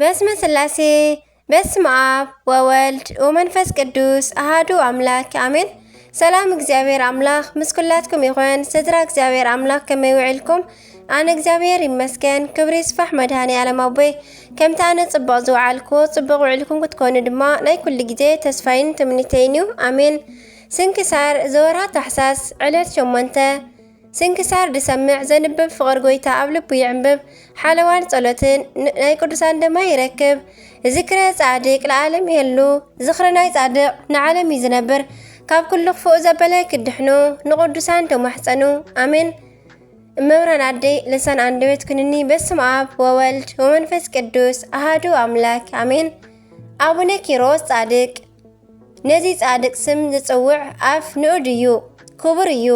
በስመ ስላሴ፣ በስመ ኣብ ወወልድ ወመንፈስ ቅዱስ ኣሃዱ ኣምላክ ኣሜን። ሰላም እግዚኣብሔር ኣምላክ ምስ ኩላትኩም ይኹን። ስድራ እግዚኣብሔር ኣምላክ ከመይ ውዕልኩም? ኣነ እግዚኣብሔር ይመስገን፣ ክብሪ ይስፋሕ መድሃኔ ዓለም ኣቦይ። ከምቲ ኣነ ጽቡቕ ዝወዓልኩ፣ ጽቡቕ ውዕልኩም ክትኮኑ ድማ ናይ ኩሉ ግዜ ተስፋይን ትምኒተይን እዩ። ኣሜን። ስንክሳር ዘወርሃ ታሕሳስ ዕለት ሸሞንተ። ስንክሳር ድሰምዕ ዘንብብ ፍቕር ጎይታ ኣብ ልቡ ይዕንብብ። ሓለዋን ጸሎትን ን-፣ ናይ ቅዱሳን ደማ ይረክብ። ዝክረ ጻድቅ ለዓለም ይህሉ። ዝኽሪ ናይ ጻድቅ ንዓለም እዩ ዝነብር። ካብ ኩሉ ክፉእ ዘበለ ክድሕኑ ንቅዱሳን ተማሕጸኑ። ኣሜን። እመብርሃን ኣደይ ልሳን ኣንደበት ኩንኒ። በስመ ኣብ ወወልድ ወመንፈስ ቅዱስ ኣሃዱ ኣምላክ ኣሜን። ኣቡነ ኪሮስ ጻድቅ። ነዚ ጻድቅ ስም ዝጽውዕ ኣፍ ንኡድ እዩ፣ ክቡር እዩ።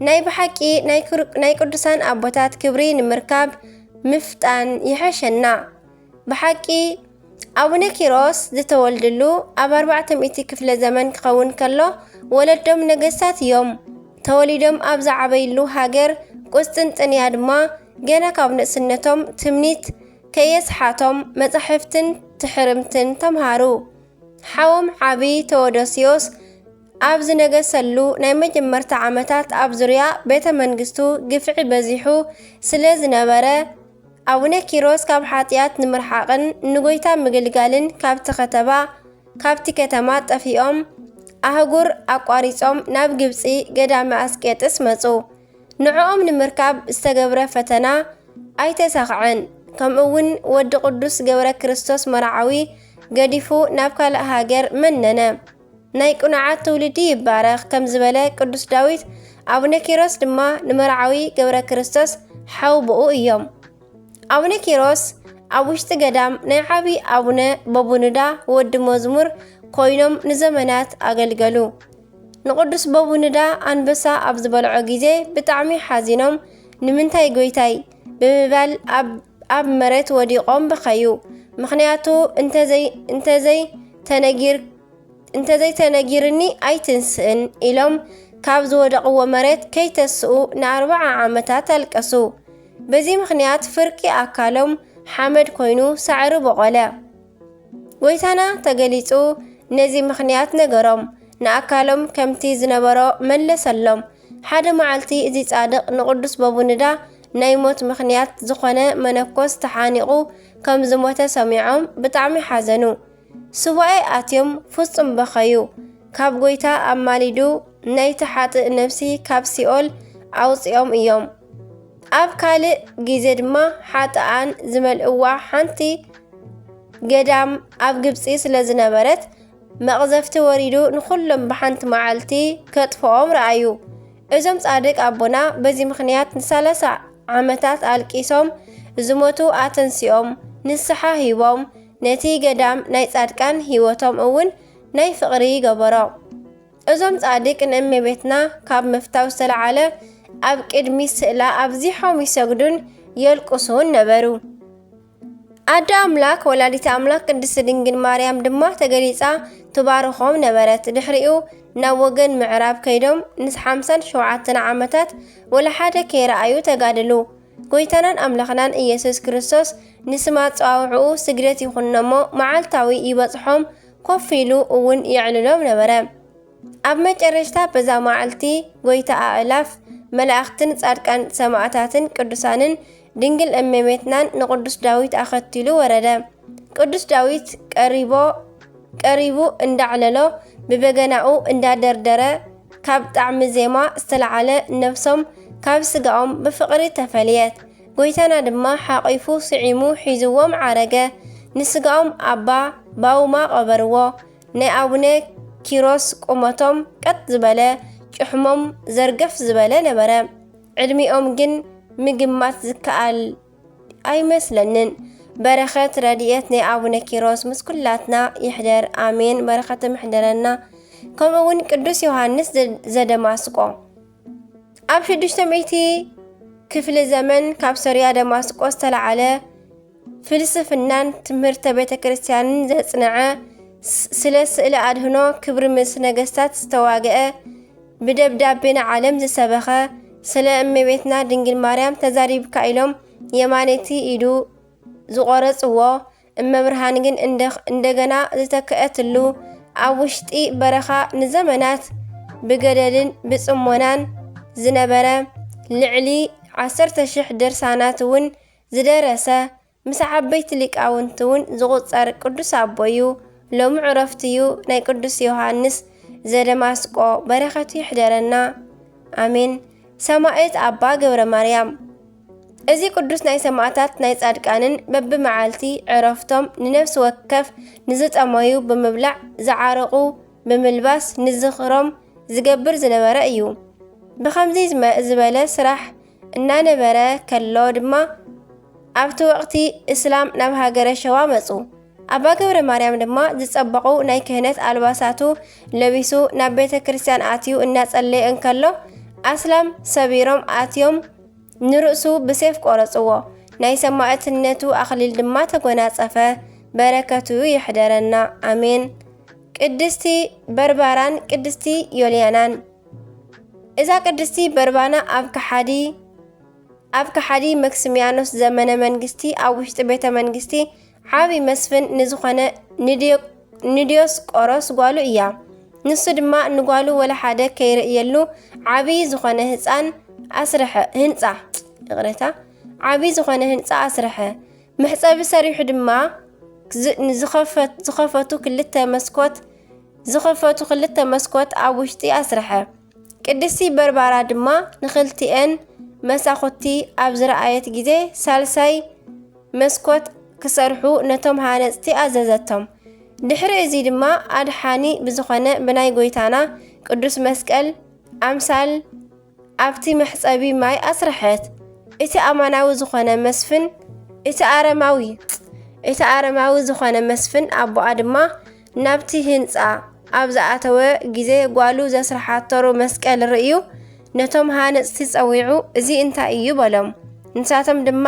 ናይ ብሓቂ ናይ ክር-፣ ናይ ቅዱሳን ኣቦታት ክብሪ ንምርካብ ምፍጣን ይሕሸና። ብሓቂ ኣቡነ ኪሮስ ዝተወልድሉ ኣብ ኣርባዕተ ሚእቲ ክፍለ ዘመን ክኸውን ከሎ፣ ወለዶም ነገስታት እዮም። ተወሊዶም ኣብ ዝዓበይሉ ሃገር ቁስጥንጥንያ ድማ ገና ካብ ንእስነቶም ትምኒት ከየስሓቶም መጻሕፍትን ትሕርምትን ተምሃሩ። ሓዎም ዓቢ ቴዎዶስዮስ ኣብ ዝነገሰሉ ናይ መጀመርታ ዓመታት ኣብ ዙርያ ቤተ መንግስቱ ግፍዒ በዚሑ ስለ ዝነበረ፣ ኣቡነ ኪሮስ ካብ ሓጢኣት ንምርሓቕን ንጎይታ ምግልጋልን ካብቲ ከተባ፣ ካብቲ ከተማ ጠፊኦም ኣህጉር ኣቋሪጾም ናብ ግብጺ ገዳመ ኣስቄጥስ መጹ። ንዕኦም ንምርካብ ዝተገብረ ፈተና ኣይተሳኽዐን። ከምኡ እውን ወዲ ቅዱስ ገብረ ክርስቶስ መርዓዊ ገዲፉ ናብ ካልእ ሃገር መነነ። ናይ ቅኑዓት ትውልዲ ይባረኽ ከም ዝበለ ቅዱስ ዳዊት፣ ኣቡነ ኪሮስ ድማ ንመርዓዊ ገብረ ክርስቶስ ሓው ብኡ እዮም። ኣቡነ ኪሮስ ኣብ ውሽጢ ገዳም ናይ ዓቢ ኣቡነ በቡንዳ ወዲ መዝሙር ኮይኖም ንዘመናት ኣገልገሉ። ንቅዱስ በቡንዳ ኣንበሳ ኣብ ዝበልዖ ግዜ ብጣዕሚ ሓዚኖም፣ "ንምንታይ ጎይታይ?" ብምባል ኣብ፣ ኣብ መሬት ወዲቖም በኸዩ። ምኽንያቱ እንተዘይ-፣ እንተዘይ ተነጊር-፣ "እንተዘይተነጊርኒ ኣይትንስእን" ኢሎም ካብ ዝወደቕዎ መሬት ከይተስኡ ንኣርብዓ ዓመታት ኣለቀሱ። በዚ ምኽንያት ፍርቂ ኣካሎም ሓመድ ኮይኑ ሳዕሪ በቖለ። ጎይታና ተገሊጹ ነዚ ምኽንያት ነገሮም፣ ንኣካሎም ከምቲ ዝነበሮ መለሰሎም። ሓደ መዓልቲ እዚ ጻድቕ ንቅዱስ በቡንዳ ናይ ሞት ምኽንያት ዝኾነ መነኮስ ተሓኒቑ ከም ዝሞተ ሰሚዖም ብጣዕሚ ሓዘኑ። ሱባኤ ኣትዮም ፍጹም በኸዩ። ካብ ጎይታ ኣማሊዱ ናይቲ ሓጥእ ነፍሲ ካብ ሲኦል ኣውጺኦም እዮም። ኣብ ካልእ ግዜ ድማ ሓጥኣን ዝመልእዋ ሓንቲ ገዳም ኣብ ግብጺ ስለ ዝነበረት፣ መቕዘፍቲ ወሪዱ ንኹሎም ብሓንቲ መዓልቲ ከጥፍኦም ረኣዩ። እዞም ጻድቅ ኣቦና በዚ ምኽንያት ንሰላሳ ዓመታት ኣልቂሶም ዝሞቱ ኣተንሲኦም፣ ንስሓ ሂቦም፣ ነቲ ገዳም ናይ ጻድቃን ህይወቶም እውን ናይ ፍቕሪ ገበሮ። እዞም ጻድቅ ንእመቤትና ካብ ምፍታው ዝተለዓለ ኣብ ቅድሚ ስእላ ኣብዚሖም ይሰግዱን የልቅሱን ነበሩ። ኣደ ኣምላክ ወላዲተ ኣምላክ ቅድስቲ ድንግል ማርያም ድማ ተገሊጻ ትባርኾም ነበረት። ድሕሪኡ ናብ ወገን ምዕራብ ከይዶም ንሓምሳን ሸውዓተን ዓመታት ወላ ሓደ ከይረኣዩ ተጋደሉ። ጎይታናን ኣምላኽናን ኢየሱስ ክርስቶስ ንስም ኣጸዋውዕኡ ስግደት ይኹንኖሞ መዓልታዊ ይበጽሖም፣ ኮፍ ኢሉ እውን የዕልሎም ነበረ። ኣብ መጨረሽታ በዛ መዓልቲ ጎይታ ኣእላፍ መላእኽትን ጻድቃን ሰማዕታትን ቅዱሳንን ድንግል እመቤትናን ንቅዱስ ዳዊት ኣኸቲሉ ወረደ። ቅዱስ ዳዊት ቀሪቦ-፣ ቀሪቡ እንዳዕለሎ ብበገናኡ እንዳደርደረ ካብ ጣዕሚ ዜማ ዝተለዓለ ነፍሶም ካብ ስጋኦም ብፍቕሪ ተፈልየት። ጎይታና ድማ ሓቒፉ ስዒሙ ሒዝዎም ዓረገ። ንስጋኦም ኣባ ባውማ ቀበርዎ። ናይ ኣቡነ ኪሮስ ቁመቶም ቀጥ ዝበለ፣ ጭሕሞም ዘርገፍ ዝበለ ነበረ። ዕድሚኦም ግን ምግማት ዝከኣል ኣይመስለንን። በረኸት ረድኤት ናይ ኣቡነ ኪሮስ ምስ ኩላትና ይሕደር። ኣሜን። በረኸቶም ይሕደረና። ከምኡ እውን ቅዱስ ዮሃንስ ዘ-፣ ዘደማስቆ። ኣብ ሽዱሽተ ሚእቲ ክፍለ ዘመን ካብ ሶርያ ደማስቆ ዝተለዓለ ፍልስፍናን ትምህርተ ቤተ ክርስቲያንን ዘጽንዐ፣ ስ-፣ ስለ ስእለ ኣድህኖ ክብሪ ምስ ነገስታት ዝተዋግአ፣ ብደብዳቤ ንዓለም ዝሰበኸ፣ ስለ እመቤትና ድንግል ማርያም ተዛሪብካ ኢሎም የማነይቲ ኢዱ ዝቖረጽዎ፣ እመብርሃን ግን እንደ-፣ እንደገና ዝተክአትሉ፣ ኣብ ውሽጢ በረኻ ንዘመናት ብገደልን ብጽሞናን ዝነበረ፣ ልዕሊ ዓሰርተ ሽሕ ድርሳናት እውን ዝደረሰ፣ ምስ ዓበይቲ ሊቃውንቲ እውን ዝቑጸር ቅዱስ ኣቦ እዩ። ሎሚ ዕረፍቱ እዩ። ናይ ቅዱስ ዮሃንስ ዘደማስቆ በረኸቱ ይሕደረና። ኣሜን። ሰማዕት ኣባ ገብረ ማርያም። እዚ ቅዱስ ናይ ሰማዕታት ናይ ጻድቃንን በብመዓልቲ ዕረፍቶም ንነፍሲ ወከፍ ንዝጠመዩ ብምብላዕ፣ ዝዓረቑ ብምልባስ ንዝኽሮም ዝገብር ዝነበረ እዩ። ብኸምዚ ዝመ-፣ ዝበለ ስራሕ እናነበረ ከሎ ድማ ኣብቲ ወቕቲ እስላም ናብ ሃገረ ሸዋ መጹ። ኣባ ገብረ ማርያም ድማ ዝጸበቑ ናይ ክህነት ኣልባሳቱ ለቢሱ ናብ ቤተ ክርስቲያን ኣትዩ እናጸለየ እንከሎ፣ ኣስላም ሰቢሮም ኣትዮም ንርእሱ ብሴፍ ቆረጽዎ። ናይ ሰማዕትነቱ ኣኽሊል ድማ ተጎናጸፈ። በረከቱ ይሕደረና። ኣሜን። ቅድስቲ በርባራን ቅድስቲ ዮልያናን። እዛ ቅድስቲ በርባና ኣብ ከሓዲ፣ ኣብ ከሓዲ መክስሚያኖስ ዘመነ መንግስቲ ኣብ ውሽጢ ቤተ መንግስቲ ዓቢ መስፍን ንዝኾነ ንድዮ-፣ ንድዮስቆሮስ ጓሉ እያ። ንሱ ድማ ንጓሉ ወላ ሓደ ከይርእየሉ ዓቢ ዝኾነ ህፃን ኣስርሐ፣ ህንፃ፣ ይቕሬታ፣ ዓቢ ዝኾነ ህንፃ ኣስርሐ። መሕፀቢ ሰሪሑ ድማ ዝ-፣ ንዝኸፈት-፣ ዝኸፈቱ ክልተ መስኮት፣ ዝኸፈቱ ክልተ መስኮት ኣብ ውሽጢ ኣስርሐ። ቅድስቲ በርባራ ድማ ንኽልቲኤን መሳኹቲ ኣብ ዝረኣየት ግዜ፣ ሳልሳይ መስኮት ክሰርሑ ነቶም ሃነጽቲ ኣዘዘቶም። ድሕሪ እዚ ድማ ኣድሓኒ ብዝኾነ ብናይ ጐይታና ቅዱስ መስቀል ኣምሳል ኣብቲ መሕጸቢ ማይ ኣስርሐት። እቲ ኣማናዊ ዝኾነ መስፍን፣ እቲ ኣረማዊ፣ እቲ ኣረማዊ ዝኾነ መስፍን ኣቦኣ ድማ ናብቲ ህንጻ ኣብ ዝኣተወ ግዜ፣ ጓሉ ዘስርሓቶ መስቀል ርእዩ፣ ነቶም ሃነጽቲ ጸዊዑ፣ "እዚ እንታይ እዩ?" በሎም። ንሳቶም ድማ፣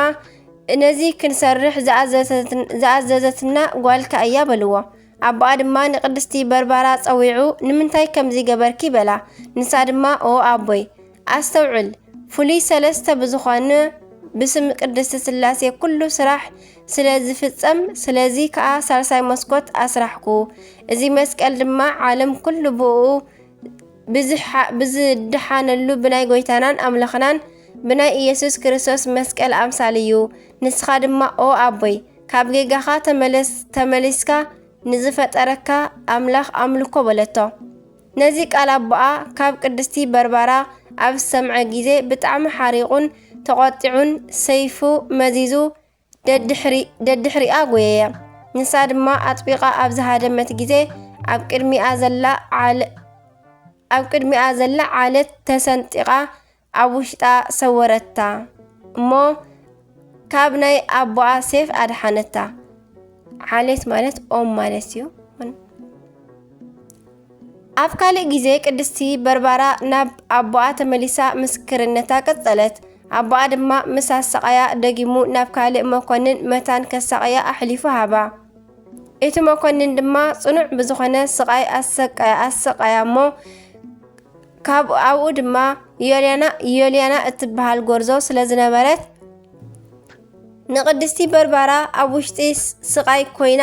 "ነዚ ክንሰርሕ ዝኣዘዘትን-፣ ዝኣዘዘትና ጓልካ እያ" በልዎ። ኣቦኣ ድማ ንቅድስቲ በርባራ ጸዊዑ፣ "ንምንታይ ከምዚ ገበርኪ?" በላ። ንሳ ድማ፣ "ኦ ኣቦይ፣ ኣስተውዕል፣ ፍሉይ ሰለስተ ብዝኾነ ብስም ቅድስቲ ስላሴ ኩሉ ስራሕ ስለ ዝፍጸም፣ ስለዚ ከኣ ሳልሳይ መስኮት ኣስራሕኩ። እዚ መስቀል ድማ ዓለም ኩሉ ብኡ ብዝሓ-፣ ብዝድሓነሉ ብናይ ጐይታናን ኣምላኽናን ብናይ ኢየሱስ ክርስቶስ መስቀል ኣምሳል እዩ። ንስኻ ድማ ኦ ኣቦይ፣ ካብ ጌጋኻ ተመለስ፣ ተመሊስካ ንዝፈጠረካ ኣምላኽ ኣምልኮ" በለቶ። ነዚ ቃል ኣቦኣ ካብ ቅድስቲ በርባራ ኣብ ዝሰምዐ ግዜ ብጣዕሚ ሓሪቑን ተቖጢዑን ሰይፉ መዚዙ ደድሕሪ-፣ ደድሕሪኣ ጎየየ። ንሳ ድማ ኣጥቢቓ ኣብ ዝሃደመት ግዜ ኣብ ቅድሚኣ ዘላ ዓለ-፣ ኣብ ቅድሚኣ ዘላ ዓለት ተሰንጢቓ ኣብ ውሽጣ ሰወረታ እሞ ካብ ናይ ኣቦኣ ሴፍ ኣድሓነታ። ዓሌት ማለት ኦም ማለት እዩ። ኣብ ካልእ ግዜ ቅድስቲ በርባራ ናብ ኣቦኣ ተመሊሳ ምስክርነታ ቀጸለት። ኣቦኣ ድማ ምስ ኣሰቓያ ደጊሙ ናብ ካልእ መኮንን መታን ከሳቕያ ኣሕሊፉ ሃባ። እቲ መኮንን ድማ ጽኑዕ ብዝኾነ ስቓይ ኣሰቃያ፣ ኣሰቃያ እሞ ካብ ኣብኡ ድማ ዮልያና፣ ዮልያና እትበሃል ጎርዞ ስለ ዝነበረት፣ ንቅድስቲ በርባራ ኣብ ውሽጢ ስ-፣ ስቓይ ኮይና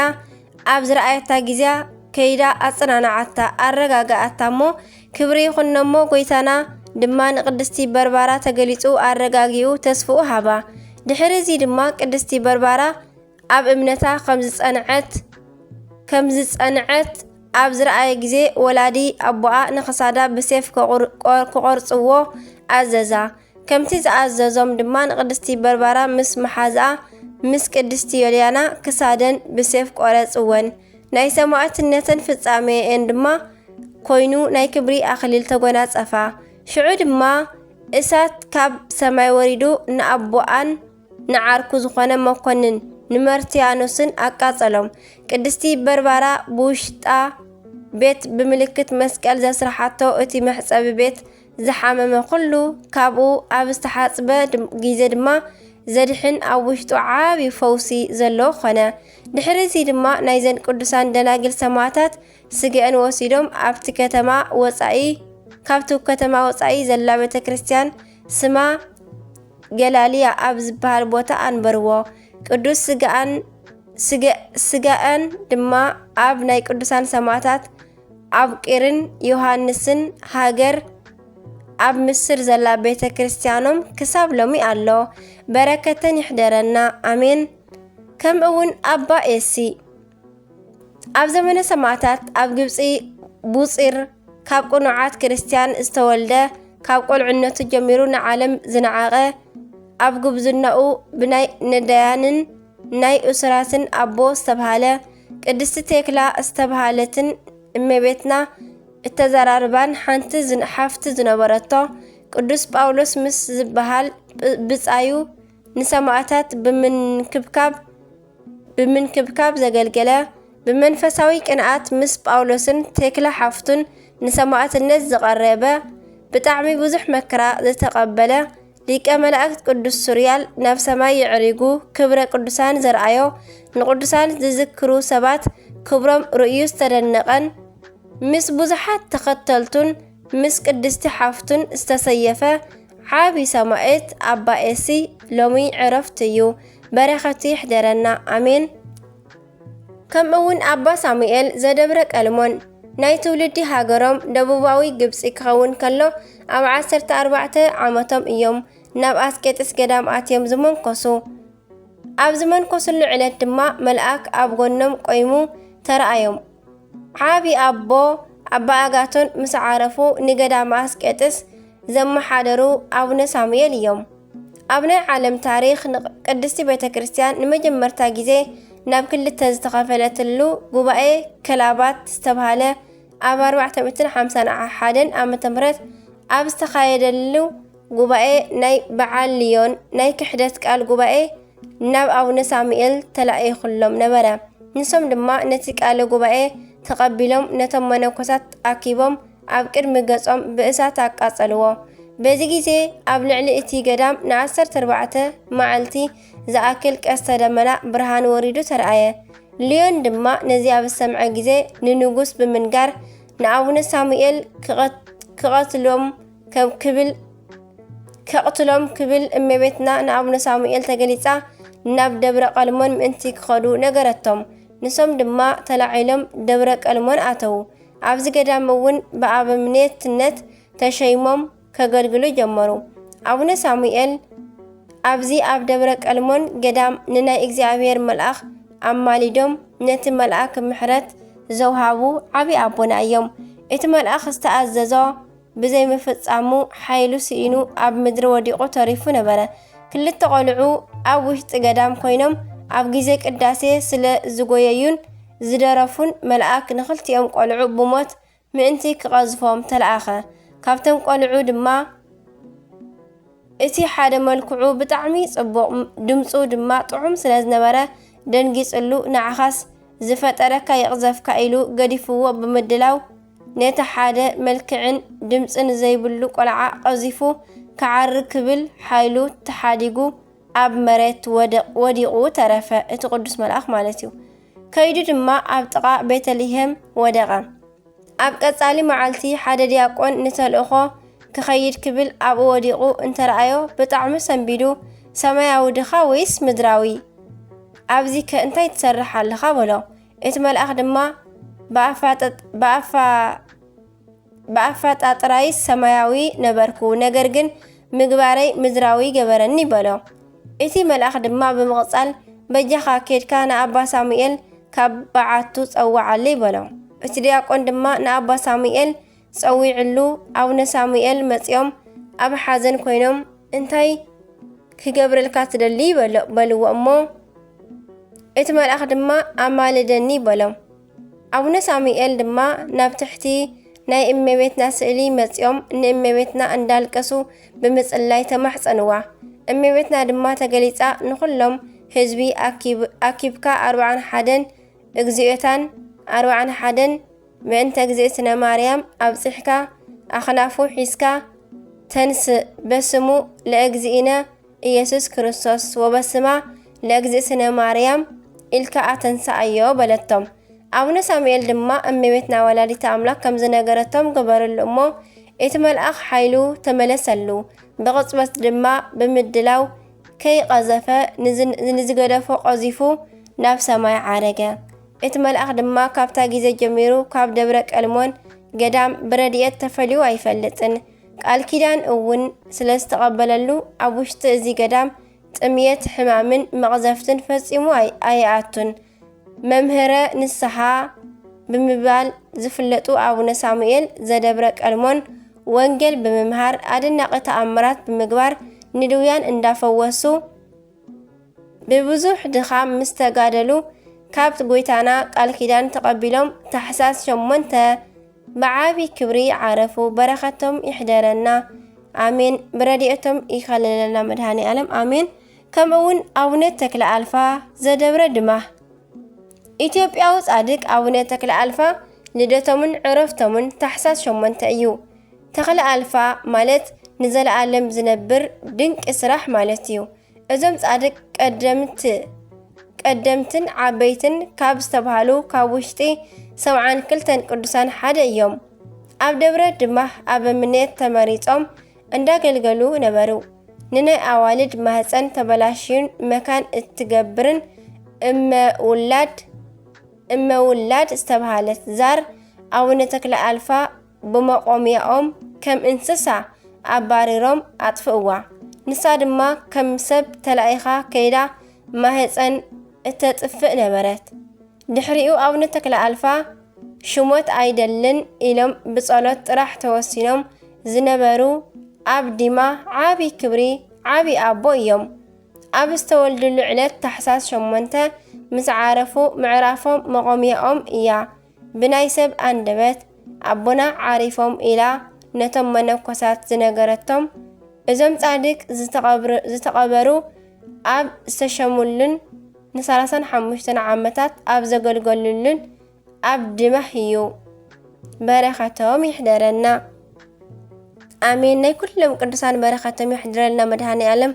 ኣብ ዝረኣየታ ግዜያ ከይዳ ኣጸናንዓታ፣ ኣረጋግኣታ እሞ፣ ክብሪ ይኹኖ እሞ፣ ጎይታና ድማ ንቅድስቲ በርባራ ተገሊጹ ኣረጋጊኡ ተስፍኡ ሃባ። ድሕሪ እዚ ድማ ቅድስቲ በርባራ ኣብ እምነታ ከም ዝጸንዐት፣ ከም ዝጸንዐት ኣብ ዝረኣየ ግዜ፣ ወላዲ ኣቦኣ ንኽሳዳ ብሴፍ ክቑር-፣ ቆር-፣ ክቖርጽዎ ኣዘዛ። ከምቲ ዝኣዘዞም ድማ ንቅድስቲ በርባራ ምስ መሓዝኣ ምስ ቅድስቲ ዮልያና ክሳደን ብሴፍ ቆረጽወን። ናይ ሰማዕትነተን ፍጻሜኤን ድማ ኮይኑ ናይ ክብሪ ኣኽሊል ተጎናጸፋ። ሽዑ ድማ እሳት ካብ ሰማይ ወሪዱ ንኣቦኣን ንዓርኩ ዝኾነ መኮንን ንመርትያኖስን ኣቃጸሎም። ቅድስቲ በርባራ ብውሽጣ ቤት ብምልክት መስቀል ዘስርሓቶ እቲ መሕጸቢ ቤት ዝሓመመ ኩሉ ካብኡ ኣብ ዝተሓጽበ ድም-፣ ግዜ ድማ ዘድሕን ኣብ ውሽጡ ዓቢ ፈውሲ ዘለዎ ኾነ። ድሕሪ እዚ ድማ ናይዘን ቅዱሳን ደናግል ሰማዕታት ስግአን ወሲዶም ኣብቲ ከተማ ወጻኢ፣ ካብቲ ከተማ ወጻኢ ዘላ ቤተ ክርስቲያን ስማ ገላልያ ኣብ ዝበሃል ቦታ ኣንበርዎ። ቅዱስ ስግኣን ስገ-፣ ስጋኣን ድማ ኣብ ናይ ቅዱሳን ሰማዕታት ኣብ ቂርን ዮሃንስን ሃገር ኣብ ምስር ዘላ ቤተ ክርስቲያኖም ክሳብ ሎሚ ኣሎ። በረከተን ይሕደረና፣ ኣሜን። ከምኡ እውን ኣባ ኤሲ ኣብ ዘመነ ሰማዕታት ኣብ ግብፂ ቡፂር ካብ ቅኑዓት ክርስቲያን ዝተወልደ፣ ካብ ቆልዕነቱ ጀሚሩ ንዓለም ዝነዓቐ፣ ኣብ ጉብዝናኡ ብናይ ነዳያንን ናይ እሱራትን ኣቦ ዝተብሃለ፣ ቅድስቲ ቴክላ ዝተብሃለትን እመቤትና እተዘራርባን ሓንቲ ዝን-፣ ሓፍቲ ዝነበረቶ፣ ቅዱስ ጳውሎስ ምስ ዝበሃል ብ-፣ ብጻዩ ንሰማዕታት ብምንክብካብ፣ ብምንክብካብ ዘገልገለ፣ ብመንፈሳዊ ቅንኣት ምስ ጳውሎስን ቴክላ ሓፍቱን ንሰማዕትነት ዝቐረበ፣ ብጣዕሚ ብዙሕ መከራ ዝተቐበለ፣ ሊቀ መላእክት ቅዱስ ሱርያል ናብ ሰማይ የዕሪጉ ክብረ ቅዱሳን ዘርኣዮ፣ ንቅዱሳን ዝዝክሩ ሰባት ክብሮም ርእዩ ዝተደነቐን፣ ምስ ብዙሓት ተኸተልቱን ምስ ቅድስቲ ሓፍቱን ዝተሰየፈ ዓቢ ሰማዕት ኣባ ኤሲ ሎሚ ዕረፍቱ እዩ። በረኸቱ ይሕደረና። ኣሜን። ከምኡ እውን ኣባ ሳሙኤል ዘደብረ ቀልሞን ናይ ትውልዲ ሃገሮም ደቡባዊ ግብጺ ክኸውን ከሎ፣ ኣብ ዓሰርተ ኣርባዕተ ዓመቶም እዮም ናብ ኣስቄጥስ ገዳም ኣትዮም ዝመንኮሱ። ኣብ ዝመንኮስሉ ዕለት ድማ መልኣክ ኣብ ጎኖም ቆይሙ ተረኣዮም። ዓቢ ኣቦ ኣባ ኣጋቶን ምስ ዓረፉ፣ ንገዳም ኣስቄጥስ ዘመሓደሩ ኣቡነ ሳሙኤል እዮም። ኣብ ናይ ዓለም ታሪኽ፣ ንቅድስቲ ቤተ ክርስቲያን ንመጀመርታ ግዜ ናብ ክልተ ዝተኸፈለትሉ ጉባኤ ከላባት ዝተባህለ ኣብ ኣርባዕተ ሚእትን ሓምሳን ሓደን ዓመተ ምህረት ኣብ ዝተኻየደሉ ጉባኤ፣ ናይ በዓል ልዮን ናይ ክሕደት ቃል ጉባኤ ናብ ኣቡነ ሳሙኤል ተላኢኹሎም ነበረ። ንሶም ድማ ነቲ ቃለ ጉባኤ ተቐቢሎም፣ ነቶም መነኮሳት ኣኪቦም ኣብ ቅድሚ ገጾም ብእሳት ኣቃጸልዎ። በዚ ግዜ ኣብ ልዕሊ እቲ ገዳም ንዓሰርተ ኣርባዕተ መዓልቲ ዝኣክል ቀስተ ደመና ብርሃን ወሪዱ ተራእየ። ልዮን ድማ ነዚ ኣብ ዝሰምዐ ግዜ ንንጉስ ብምንጋር፣ ንኣቡነ ሳሙኤል ክቐት-፣ ክቐትሎም ከም ክብል፣ ከቕትሎም ክብል እመቤትና ንኣቡነ ሳሙኤል ተገሊጻ ናብ ደብረ ቀልሞን ምእንቲ ክኸዱ ነገረቶም። ንሶም ድማ ተላዒሎም ደብረ ቀልሞን ኣተዉ። ኣብዚ ገዳም እውን ብኣበምኔትነት ተሸይሞም ከገልግሉ ጀመሩ። ኣቡነ ሳሙኤል ኣብዚ ኣብ ደብረ ቀልሞን ገዳም ንናይ እግዚኣብሔር መልኣኽ ኣማሊዶም ነቲ መልኣክ ምሕረት ዘውሃቡ ዓቢ ኣቦና እዮም። እቲ መልኣኽ ዝተኣዘዞ ብዘይምፍጻሙ ሓይሉ ስኢኑ ኣብ ምድሪ ወዲቑ ተሪፉ ነበረ። ክልተ ቆልዑ ኣብ ውሽጢ ገዳም ኮይኖም ኣብ ግዜ ቅዳሴ ስለ ዝጎየዩን ዝደረፉን መልኣክ ንኽልቲኦም ቆልዑ ብሞት ምእንቲ ክቐዝፎም ተለኣኸ። ካብቶም ቆልዑ ድማ እቲ ሓደ መልክዑ ብጣዕሚ ጽቡቕ፣ ድምጹ ድማ ጥዑም ስለ ዝነበረ ደንጊጽሉ፣ "ንዓኻስ ዝፈጠረካ ይቕዘፍካ" ኢሉ ገዲፍዎ ብምድላው፣ ነቲ ሓደ መልክዕን ድምጽን ዘይብሉ ቆልዓ ቀዚፉ ክዓሪ ክብል ሓይሉ ተሓዲጉ ኣብ መሬት ወደ-፣ ወዲቑ ተረፈ። እቲ ቅዱስ መልኣኽ ማለት እዩ። ከይዱ ድማ ኣብ ጥቓ ቤተልሔም ወደቐ። ኣብ ቀጻሊ መዓልቲ ሓደ ዲያቆን ንተልእኾ ክኸይድ ክብል ኣብኡ ወዲቑ እንተረኣዮ ብጣዕሚ ሰንቢዱ፣ "ሰማያዊ ድኻ ወይስ ምድራዊ? ኣብዚከ እንታይ ትሰርሕ ኣለኻ?" በሎ። እቲ መልኣኽ ድማ፣ "ብኣፋጠጥ-፣ ብኣፋ-፣ ብኣፈጣጥራይስ ሰማያዊ ነበርኩ፣ ነገር ግን ምግባረይ ምድራዊ ገበረኒ" በሎ። እቲ መልኣኽ ድማ ብምቕጻል፣ "በጃኻ ኬድካ ንኣባ ሳሙኤል ካብ በዓቱ ጸውዓለይ" በሎ። እቲ ዲያቆን ድማ ንኣባ ሳሙኤል ጸዊዕሉ፣ ኣቡነ ሳሙኤል መጺኦም ኣብ ሓዘን ኮይኖም፣ "እንታይ ክገብረልካ ትደሊ?" በሎ-፣ በልዎ እሞ፣ እቲ መልኣኽ ድማ፣ "ኣማልደኒ" በሎም። ኣቡነ ሳሙኤል ድማ ናብ ትሕቲ ናይ እመቤትና ስእሊ መጺኦም ንእመቤትና እንዳልቀሱ ብምጽላይ ተማሕጸንዋ። እመቤትና ድማ ተገሊጻ ንኹሎም ህዝቢ ኣኪብ-፣ ኣኪብካ ኣርብዓን ሓደን እግዚኦታን ኣርብዓን ሓደን ምእንተ እግዝእትነ ማርያም ኣብጺሕካ ኣኽናፉ ሒዝካ ተንስእ በስሙ ለእግዚእነ ኢየሱስ ክርስቶስ ወበስማ ለእግዝእትነ ማርያም ኢልካ ኣተንስኣዮ በለቶም። ኣቡነ ሳሙኤል ድማ እመቤትና ወላዲተ ኣምላክ ከም ዝነገረቶም ገበርሉ እሞ እቲ መልኣኽ ሓይሉ ተመለሰሉ። ብቕጽበት ድማ ብምድላው ከይቐዘፈ ንዝ-፣ ንዝገደፎ ቀዚፉ ናብ ሰማይ ዓረገ። እቲ መልኣኽ ድማ ካብታ ግዜ ጀሚሩ ካብ ደብረ ቀልሞን ገዳም ብረድኤት ተፈልዩ ኣይፈልጥን። ቃል ኪዳን እውን ስለ ዝተቐበለሉ፣ ኣብ ውሽጢ እዚ ገዳም ጥምየት፣ ሕማምን መቕዘፍትን ፈጺሙ ኣይ-፣ ኣይኣቱን። መምህረ ንስሓ ብምባል ዝፍለጡ ኣቡነ ሳሙኤል ዘደብረ ቀልሞን፣ ወንጌል ብምምሃር፣ ኣደናቂ ተኣምራት ብምግባር፣ ንድውያን እንዳፈወሱ፣ ብብዙሕ ድኻም ምስ ተጋደሉ፣ ካብ ጎይታና ቃል ኪዳን ተቐቢሎም፣ ታሕሳስ ሸሞንተ ብዓቢ ክብሪ ዓረፉ። በረኸቶም ይሕደረና። ኣሜን። ብረድኤቶም ይኸለለና መድኃኔ ዓለም። ኣሜን። ከምኡ እውን ኣቡነ ተክለ ኣልፋ ዘደብረ ድማ፣ ኢትዮጵያዊ ጻድቅ ኣቡነ ተክለ ኣልፋ ልደቶምን ዕረፍቶምን ታሕሳስ ሸሞንተ እዩ። ተክለ ኣልፋ ማለት ንዘለኣለም ዝነብር ድንቂ ስራሕ ማለት እዩ። እዞም ጻድቅ ቀደምት-፣ ቀደምትን ዓበይትን ካብ ዝተባህሉ ካብ ውሽጢ ሰብዓን ክልተን ቅዱሳን ሓደ እዮም። ኣብ ደብረ ድማ ኣበምኔት ተመሪጾም እንዳገልገሉ ነበሩ። ንናይ ኣዋልድ ማህፀን ተበላሽዩን መካን እትገብርን እመ ውላድ፣ እመ ውላድ ዝተባህለት ዛር ኣቡነ ተክለ ኣልፋ ብመቆምያኦም ከም እንስሳ ኣባሪሮም ኣጥፍእዋ። ንሳ ድማ ከም ሰብ ተላኢኻ ከይዳ ማህፀን እተጥፍእ ነበረት። ድሕሪኡ ኣቡነ ተክለ ኣልፋ ሽሞት ኣይደልን ኢሎም ብጸሎት ጥራሕ ተወሲኖም ዝነበሩ፣ ኣብ ዲማ ዓቢ ክብሪ ዓቢ ኣቦ እዮም። ኣብ ዝተወልድሉ ዕለት ታሕሳስ ሸሞንተ ምስ ዓረፉ ምዕራፎም መቆምያኦም እያ። ብናይ ሰብ ኣንደበት ኣቦና ዓሪፎም ኢላ ነቶም መነኮሳት ዝነገረቶም፣ እዞም ጻድቅ ዝተቐብሩ-፣ ዝተቐበሩ ኣብ ዝተሸሙሉን ንሰላሳን ሓሙሽተን ዓመታት ኣብ ዘገልገሉሉን ኣብ ድማህ እዩ። በረኸቶም ይሕደረና። ኣሜን። ናይ ኩሎም ቅዱሳን በረኸቶም ይሕድረልና መድኃኔ ዓለም።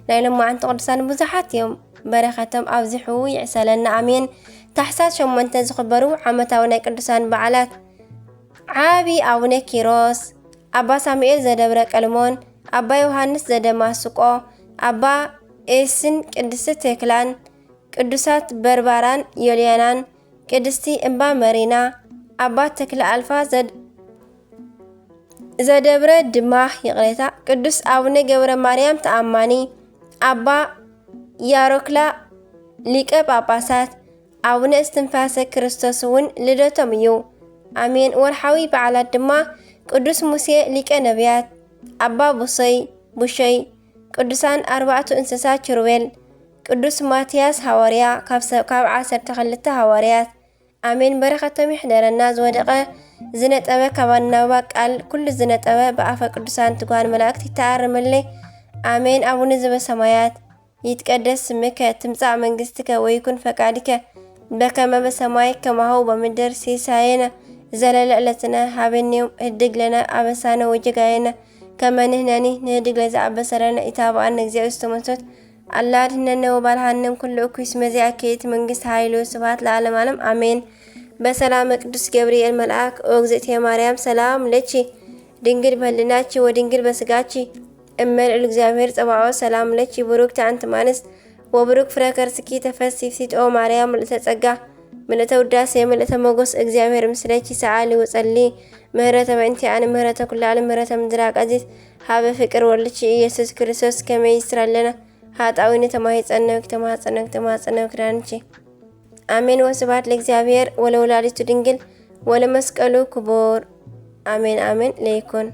ናይ ሎማዓንቲ ቅዱሳን ብዙሓት እዮም። በረኸቶም ኣብዚሑ ይዕሰለና። ኣሜን። ታሕሳስ ሸሞንተ ዝኽበሩ ዓመታዊ ናይ ቅዱሳን በዓላት፣ ዓቢ ኣቡነ ኪሮስ፣ ኣባ ሳሙኤል ዘደብረ ቀልሞን፣ ኣባ ዮሃንስ ዘደማስቆ፣ ኣባ ኤስን ቅድስቲ ቴክላን፣ ቅዱሳት በርባራን ዮልያናን፣ ቅድስቲ እምባ መሪና፣ ኣባ ተክለ ኣልፋ ዘድ-፣ ዘደብረ ድማ፣ ይቕሬታ፣ ቅዱስ ኣቡነ ገብረ ማርያም ተኣማኒ፣ ኣባ ያሮክላ ሊቀ ጳጳሳት፣ ኣቡነ እስትንፋሰ ክርስቶስ እውን ልደቶም እዩ። ኣሜን። ወርሓዊ በዓላት ድማ ቅዱስ ሙሴ ሊቀ ነቢያት፣ ኣባ ቡሰይ፣ ቡሸይ፣ ቅዱሳን ኣርባዕቱ እንስሳ ኪሩቤል፣ ቅዱስ ማትያስ ሃዋርያ ካብ ሰ-፣ ካብ ዓሰርተ ክልተ ሃዋርያት። ኣሜን። በረኸቶም ይሕደረና። ዝወደቐ ዝነጠበ ካብ ኣናብባ ቃል፣ ኩሉ ዝነጠበ ብኣፈ ቅዱሳን ትጉሃን መላእክት ይተኣረመለይ። ኣሜን። ኣቡነ ዘበሰማያት ይትቀደስ ስምከ፣ ትምጻእ መንግስትከ፣ ወይኩን ፈቃድከ፣ በከመ በሰማይ ከማሁ በምድር። ሲሳየነ ዘለለ ዕለትነ ሀበነ ዮም፣ ህድግ ለነ አበሳነ ወጌጋየነ፣ ከመ ንሕነኒ ንህድግ ለዘአበሰ ለነ። ኢታብአነ እግዚኦ ውስተ መንሱት፣ አላ አድኅነነ ወባልሐነ እምኩሉ እኩይ፣ እስመ ዚአከ ይእቲ መንግስት ኃይል ወስብሐት ለዓለመ ዓለም፣ አሜን። በሰላመ ቅዱስ ገብርኤል መልአክ፣ ኦ እግዝእትየ ማርያም፣ ሰላም ለኪ፣ ድንግል በህልናኪ ወድንግል በስጋኪ፣ እመ ልዑል እግዚአብሔር ጸባኦት፣ ሰላም ለኪ፣ ብሩክቲ አንቲ እማንስት፣ ወብሩክ ፍረ ከርስኪ፣ ተፈሲ ፍሲት ኦ ማርያም፣ ምልእተ ጸጋ፣ ምልእተ ውዳሴ፣ ምልእተ ሞገስ፣ እግዚአብሔር ምስለኪ፣ ሰአሊ ወጸሊ፣ ምህረተ በእንቲአነ፣ ምህረተ ኩሉ ዓለም፣ ምህረተ ምድር አቃዚት፣ ሀበ ፍቅር ወልድኪ ኢየሱስ ክርስቶስ፣ ከመ ይስራለነ ኃጣውኢነ፣ ተማሂጸነኪ፣ ተማጸነኪ፣ ተማጸነኪ፣ ኪዳንኪ። አሜን። ወስብሐት ለእግዚአብሔር ወለወላዲቱ ድንግል ወለመስቀሉ ክቡር። አሜን፣ አሜን። ለይኩን።